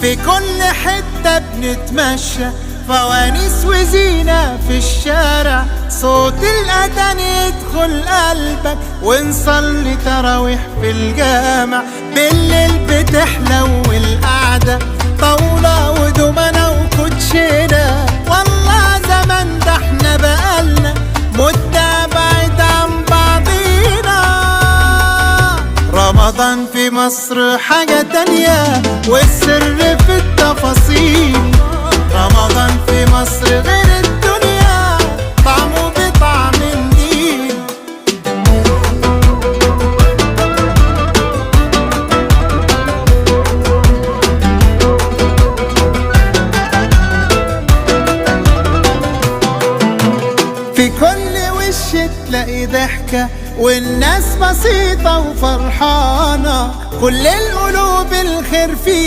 في كل حتة بنتمشى، فوانيس وزينة في الشارع، صوت الأذان يدخل قلبك، ونصلي تراويح في الجامع. بالليل بتحلو القعدة، طاولة ودومنة وكوتشينة. والله زمان ده احنا بقالنا مدة بعيد عن بعضينا. رمضان في مصر حاجة تانية، والسر في التفاصيل. رمضان في مصر غير الدنيا، طعمه بطعم النيل. في كل وش تلاقي ضحكة، والناس بسيطة وفرحانة، كل القلوب الخير فيها.